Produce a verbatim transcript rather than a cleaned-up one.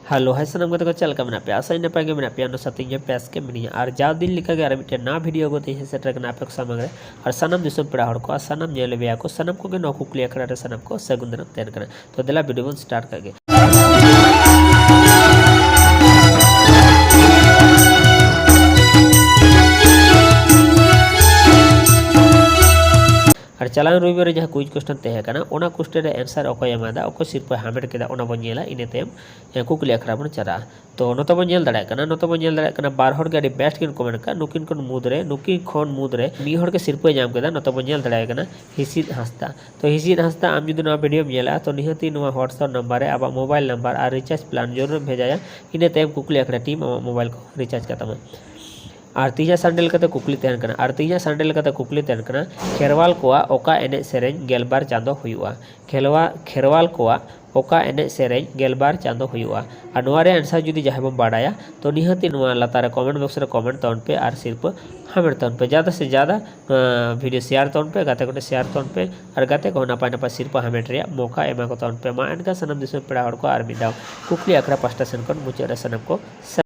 Hello, ᱦᱟᱭ ᱥᱟᱱᱟᱢ ᱜᱟᱛᱮ ᱠᱚ, ᱪᱮᱫ ᱞᱮᱠᱟ ᱢᱮᱱᱟᱜ ᱯᱮᱭᱟ? ᱟᱥᱟᱧ ᱱᱟᱯᱟᱭ ᱜᱮ ᱢᱮᱱᱟᱜ ᱯᱮᱭᱟ᱾ ᱚᱱᱟ ᱥᱟᱶᱛᱮ ᱤᱧ ᱦᱚᱸ ᱵᱮᱥ ᱜᱮ ᱢᱤᱱᱟᱹᱧᱟ᱾ ᱟᱨ ᱡᱟᱣ ᱫᱤᱱ ᱞᱮᱠᱟᱜᱮ ᱟᱨ ᱢᱤᱫᱴᱮᱱ ᱱᱟᱣᱟ ᱵᱷᱤᱰᱤᱭᱳ ᱟᱹᱜᱩ ᱛᱮᱧ ᱦᱮᱡ ᱥᱮᱴᱮᱨ ᱟᱠᱟᱱᱟ ᱟᱯᱮ ᱠᱚ ᱥᱟᱢᱟᱝ ᱨᱮ᱾ ᱟᱨ ᱥᱟᱱᱟᱢ ᱫᱤᱥᱚᱢ ᱯᱮᱲᱟ ᱦᱚᱲ ᱠᱚ ᱟᱨ ᱥᱟᱱᱟᱢ ᱧᱮᱞ ᱵᱮᱭᱟ ᱠᱚ, ᱥᱟᱱᱟᱢ ᱠᱚᱜᱮ ᱱᱚᱣᱟ ᱠᱩᱠᱞᱤ ᱟᱠᱷᱲᱟ ᱨᱮ ᱥᱟᱱᱟᱢ ᱠᱚ ᱥᱟᱹᱜᱩᱱ ᱫᱟᱨᱟᱢ ᱛᱟᱦᱮᱱ ᱠᱟᱱᱟ᱾ ᱛᱚ ᱫᱮᱞᱟ ᱵᱷᱤᱰᱤᱭᱳ ᱵᱚᱱ ᱥᱴᱟᱨᱴ ᱠᱟᱜ ᱜᱮ᱾ ᱟᱨ ᱪᱟᱞᱟᱣᱮᱱ ᱨᱚᱵᱤᱵᱟᱨ ᱨᱮ ᱡᱟᱦᱟᱸ ᱠᱩᱭᱤᱡᱽ ᱠᱚᱥᱪᱮᱱ ᱛᱟᱦᱮᱸ ᱠᱟᱱᱟ, ᱚᱱᱟ ᱠᱚᱥᱪᱮᱱ ᱨᱮ ᱟᱱᱥᱟᱨ ᱚᱠᱚᱭ ᱮᱢᱟᱫᱟ, ᱚᱠᱚᱭ ᱥᱤᱨᱯᱟᱹᱭ ᱦᱟᱢᱮᱴ ᱠᱮᱫᱟ, ᱚᱱᱟ ᱵᱚᱱ ᱧᱮᱞᱟ᱾ ᱤᱱᱟᱹ ᱛᱟᱭᱚᱢ ᱮ, ᱠᱩᱠᱞᱤ ᱟᱠᱷᱲᱟ ᱵᱚᱱ ᱪᱟᱞᱟᱜᱼᱟ᱾ ᱛᱚ ᱱᱚᱛᱮ ᱵᱚᱱ ᱧᱮᱞ ᱫᱟᱲᱮᱭᱟᱜ ᱠᱟᱱᱟ, ᱱᱚᱛᱮ ᱵᱚᱱ ᱧᱮᱞ ᱫᱟᱲᱮᱭᱟᱜ ᱠᱟᱱᱟ, ᱵᱟᱨ ᱦᱚᱲ ᱜᱮ ᱟᱹᱰᱤ ᱵᱮᱥᱴ ᱠᱤᱱ ᱠᱚᱢᱮᱱᱴ ᱠᱟᱜᱼᱟ᱾ ᱱᱩᱠᱤᱱ ᱠᱷᱚᱱ ᱢᱩᱫᱽᱨᱮ, ᱱᱩᱠᱤᱱ ᱠᱷᱚᱱ ᱢᱩᱫᱽᱨᱮ ᱢᱤᱫ ᱦᱚᱲ ᱜᱮ ᱥᱤᱨᱯᱟᱹᱭ ᱧᱟᱢ ᱠᱮᱫᱟ᱾ ᱱᱚᱛᱮ ᱵᱚᱱ ᱧᱮᱞ ᱫᱟᱲᱮᱭᱟᱜ ᱠᱟᱱᱟ ᱦᱤᱥᱤᱫ ᱦᱟᱸᱥᱫᱟ᱾ ᱛᱚ ᱦᱤᱥᱤᱫ ᱦᱟᱸᱥᱫᱟ, ᱟᱢ ᱡᱩᱫᱤ ᱱᱚᱣᱟ ᱵᱷᱤᱰᱤᱭᱳᱢ ᱧᱮᱞᱟ, ᱛᱚ ᱱᱤᱦᱟᱹᱛ ᱜᱮ ᱱᱚᱣᱟ WhatsApp ᱱᱟᱢᱵᱟᱨ ᱨᱮ ᱟᱵᱚᱣᱟᱜ ᱢᱳᱵᱟᱭᱤᱞ ᱱᱟᱢᱵᱟᱨ ᱟᱨ ᱨᱤᱪᱟᱨᱡᱽ ᱯᱞᱟᱱ ᱡᱟᱹᱨᱩᱲᱮᱢ ᱵᱷᱮᱡᱟᱭᱟ᱾ ᱤᱱᱟᱹ ᱛᱟᱭᱚᱢ ᱠᱩᱠᱞᱤ ᱟᱠᱷᱲᱟ ᱴᱤᱢ ᱟᱢᱟᱜ ᱢᱳᱵᱟᱭᱤᱞ ᱠᱚ ᱨᱤᱪᱟᱨᱡᱽ ᱠᱟᱛᱟᱢᱟ᱾ ᱟᱨ ᱛᱮᱦᱮᱧᱟᱜ ᱥᱟᱱᱰᱮ ᱞᱮᱠᱟᱛᱮ ᱠᱩᱠᱞᱤ ᱛᱟᱦᱮᱱ ᱠᱟᱱᱟ, ᱟᱨ ᱛᱮᱦᱮᱧᱟᱜ ᱥᱟᱱᱰᱮ ᱞᱮᱠᱟᱛᱮ ᱠᱩᱠᱞᱤ ᱛᱟᱦᱮᱱ ᱠᱟᱱᱟ, ᱠᱷᱮᱨᱣᱟᱞ ᱠᱚᱣᱟᱜ ᱚᱠᱟ ᱮᱱᱮᱡ ᱥᱮᱨᱮᱧ ᱜᱮᱞᱵᱟᱨ ᱪᱟᱸᱫᱚ ᱦᱩᱭᱩᱜᱼᱟ? ᱠᱷᱮᱞᱣᱟ-, ᱠᱷᱮᱨᱣᱟᱞ ᱠᱚᱣᱟᱜ ᱚᱠᱟ ᱮᱱᱮᱡ ᱥᱮᱨᱮᱧ ᱜᱮᱞᱵᱟᱨ ᱪᱟᱸᱫᱚ ᱦᱩᱭᱩᱜᱼᱟ? ᱟᱨ ᱱᱚᱣᱟ ᱨᱮᱭᱟᱜ ᱟᱱᱥᱟᱨ ᱡᱩᱫᱤ ᱡᱟᱦᱟᱸᱭ ᱵᱚᱱ ᱵᱟᱰᱟᱭᱟ, ᱛᱚ ᱱᱤᱦᱟᱹᱛ ᱜᱮ ᱱᱚᱣᱟ ᱞᱟᱛᱟᱨ ᱨᱮ ᱠᱚᱢᱮᱱᱴ ᱵᱚᱠᱥ ᱨᱮ ᱠᱚᱢᱮᱱᱴ ᱛᱟᱵᱚᱱ ᱯᱮ ᱟᱨ ᱥᱤᱨᱯᱟᱹ ᱦᱟᱢᱮᱴ ᱛᱟᱵᱚᱱ ᱯᱮ᱾ ᱡᱟᱫᱟ ᱥᱮ ᱡᱟᱫᱟ, ᱟᱸ, ᱵᱷᱤᱰᱤᱭᱳ ᱥᱮᱭᱟᱨ ᱛᱟᱵᱚᱱ ᱯᱮ, ᱜᱟᱛᱮ ᱠᱚᱴᱷᱮᱱ ᱥᱮᱭᱟᱨ ᱛᱟᱵᱚᱱ ᱯᱮ, ᱟᱨ ᱜᱟᱛᱮ ᱠᱚᱦᱚᱸ ᱱᱟᱯᱟᱭ ᱱᱟᱯᱟᱭ ᱥᱤᱨᱯᱟᱹ ᱦᱟᱢᱮᱴ ᱨᱮᱭᱟᱜ ᱢᱚᱠᱟ ᱮᱢᱟ ᱠᱚ ᱛᱟᱵᱚᱱ ᱯᱮ᱾ ᱢᱟ ᱮᱱᱠᱷᱟᱱ ᱥᱟᱱᱟᱢ ᱫᱤᱥᱚᱢ ᱯᱮᱲᱟ ᱦᱚᱲ ᱠᱚ ᱟᱨ ᱢᱤᱫ ᱫᱷᱟᱣ ᱠᱩᱠᱞᱤ ᱟᱠᱷᱲᱟ ᱯᱟᱦᱴᱟ ᱥᱮᱱ ᱠᱷᱚᱱ ᱢᱩᱪᱟᱹᱫ ᱨᱮ ᱥᱟᱱᱟᱢ ᱠᱚ